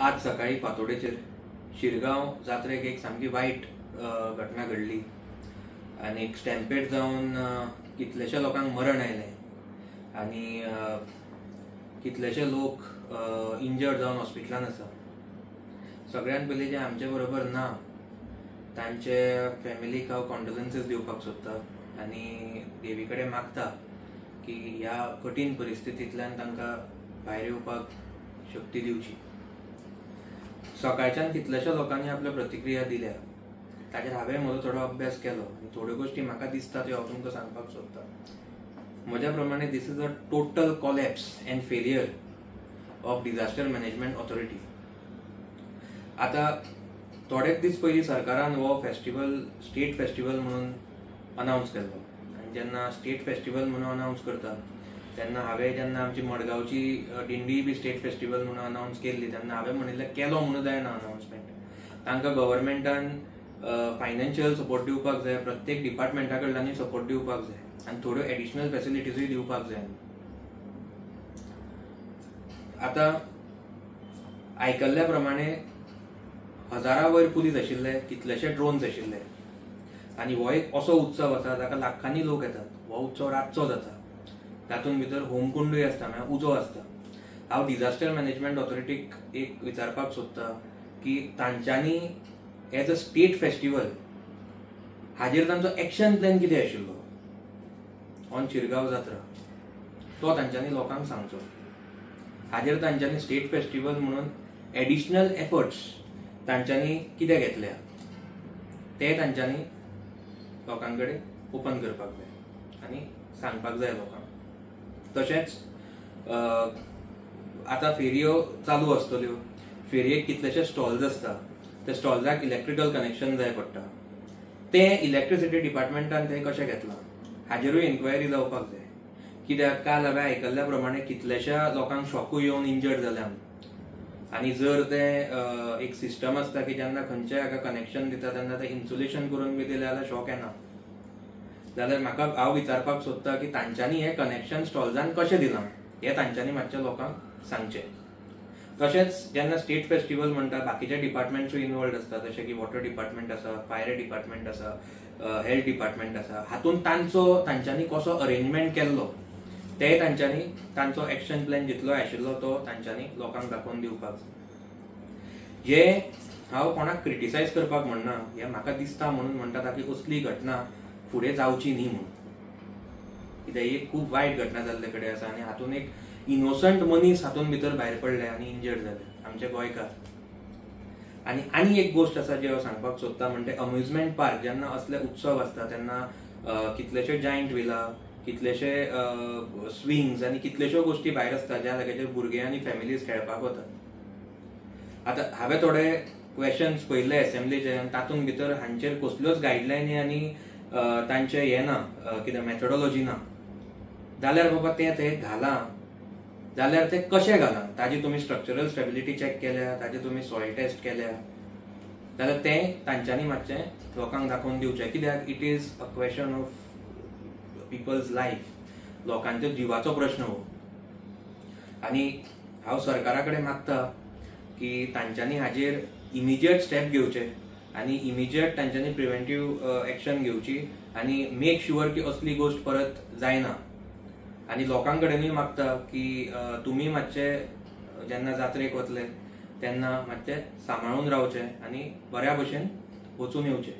आज सकाळी फांतोडेचेर शिरगांव जात्रेक एक सामकी वायट घटना घडली आनी एक स्टॅम्पेड जावन कितलेशे लोकांक मरण आयलें आनी कितलेशे लोक इंजर्ड जावन हॉस्पिटलान आसा. सगळ्यात पयलीं जे आमचे बरोबर ना तांचे फॅमिलीक हांव कॉन्डोलन्सीस दिवपाक सोदता आनी देवी कडेन मागता की ह्या कठीण परिस्थितींतल्यान तांकां भायर येवपाक शक्ती दिवची. सकाळच्यान कितल्याश्या लोकांनी आपल्यो प्रतिक्रिया दिल्या, ताचेर हांवें म्हजो थोडो अभ्यास केलो आनी थोड्यो गोश्टी म्हाका दिसता त्यो हांव तुमकां सांगपाक सोदता. म्हज्या प्रमाणे this is a total collapse and failure of disaster management authority. आतां थोडेच दीस पयलीं सरकारान हो फेस्टिवल स्टेट फेस्टिवल म्हणून अनावन्स केल्लो आनी जेन्ना स्टेट फेस्टिवल म्हणून अनावन्स करता तेन्ना हांवें जेन्ना आमची मडगांवची दिंडी बी स्टेट फेस्टिवल म्हणून अनावन्स केल्ली तेन्ना हांवें म्हणिल्लें केलो म्हणून जायना अनावन्समेंट, तांकां गव्हर्मेंटान फायनान्शियल सपोर्ट दिवपाक जाय, प्रत्येक डिपार्टमेंटा कडल्यानूय सपोर्ट दिवपाक जाय आनी थोड्यो एडिशनल फेसिलिटीजूय दिवपाक जाय. आतां आयकल्ल्या प्रमाणे हजारा वयर पुलीस आशिल्ले, कितलेशे ड्रोन्स आशिल्ले आनी हो एक असो उत्सव आसा जाका लाखांनी लोक येतात. हो उत्सव रातचो जाता, तातूंत भितर होमकुंडूय आसता, म्हळ्यार उजो आसता. हांव डिझास्टर मॅनेजमेंट ऑथॉरिटीक एक विचारपाक सोदता की तांच्यांनी एज अ स्टेट फेस्टिवल हाजेर तांचो एक्शन प्लॅन कितें आशिल्लो ऑन शिरगांव जात्रा, तो तांच्यांनी लोकांक सांगचो. हाजेर तांच्यांनी स्टेट फेस्टिवल म्हणून एडिशनल एफर्ट्स तांच्यांनी कितें घेतल्या ते तांच्यांनी लोकां कडेन ओपन करपाक जाय आनी सांगपाक जाय लोकांक. तशेंच आतां फेरयो चालू आसतल्यो, फेरयेक कितलेशे स्टॉल्स आसता, त्या स्टॉल्साक इलेक्ट्रिकल कनेक्शन जाय पडटा, तें इलेक्ट्रिसिटी डिपार्टमेंटान तें कशें घेतलां हाजेरूय इन्क्वायरी जावपाक जाय. कित्याक काल हांवें आयकल्ल्या प्रमाणे कितल्याश्या लोकांक शॉकूय येवन इंजर्ड जाल्या आनी जर तें एक सिस्टम आसता की जेन्ना खंयच्याय हाका कनेक्शन दिता तेन्ना तें इन्सुलेशन करून बी दिलें जाल्यार शॉक येना. जाल्यार म्हाका हांव विचारपाक सोदता की तांच्यांनी हें कनेक्शन स्टॉल्सान कशें दिलां हें तांच्यांनी मातशें लोकांक सांगचें. तशेंच जेन्ना स्टेट फेस्टिवल म्हणटा बाकीचे डिपार्टमेंट्सूय इनवॉल्ड आसता, जशें की वॉटर डिपार्टमेंट आसा, फायर डिपार्टमेंट आसा, हेल्थ डिपार्टमेंट आसा, हातूंत तांचो तांच्यांनी कसो अरेंजमेंट केल्लो ते तांच्यांनी तांचो एक्शन प्लॅन जितलो आशिल्लो तो तांच्यांनी लोकांक दाखोवन दिवपाक जाय. हे हांव कोणाक क्रिटिसायज करपाक म्हणना, हें म्हाका दिसता म्हणून म्हणटा ताकी असली घटना फुडें जावची न्ही म्हणून. कित्याक ही खूब वायट घटना जाल्ले कडेन आसा आनी हातूंत एक इनोसंट मनीस हातूंत भितर भायर पडले आनी इंजर्ड जाले आमचे गोंयकार. आनी आनी एक गोश्ट आसा जी हांव सांगपाक सोदता म्हणजे अम्युजमेंट पार्क जेन्ना असले उत्सव आसता तेन्ना कितलेशे जायंट व्हिला, कितलेशे स्विंग्स आनी कितलेश्यो गोश्टी भायर आसता ज्या जाग्याचेर भुरगे आनी फॅमिलीज खेळपाक वतात. आतां हांवें थोडे क्वेशन्स पळयल्ले एसेंब्लीचे आनी तातूंत भितर हांचेर कसल्योच गायडलायनी आनी तांचे हें ना, कितें मॅथडॉलॉजी ना. जाल्यार बाबा तें थंय घालां जाल्यार तें कशें घालां ताजी तुमी स्ट्रक्चरल स्टेबिलिटी चॅक केल्या, ताजे तुमी सॉयल टेस्ट केल्या जाल्यार तें तांच्यांनी मातशें लोकांक दाखोवन दिवचें. कित्याक it is a question of people's life, लोकांच्या जिवाचो प्रश्न हो. आनी हांव सरकारा कडेन मागता की तांच्यांनी हाजेर इमिजिएट स्टेप घेवचे आनी इमिजिएट तांच्यांनी प्रिवेंटीव एक्शन घेवची आनी मेक शुअर की असली गोश्ट परत जायना. आनी लोकां कडेनूय मागता की तुमी मातशे जेन्ना जात्रेक वतले तेन्ना मातशे सांबाळून रावचे आनी बऱ्या भशेन वचून येवचे.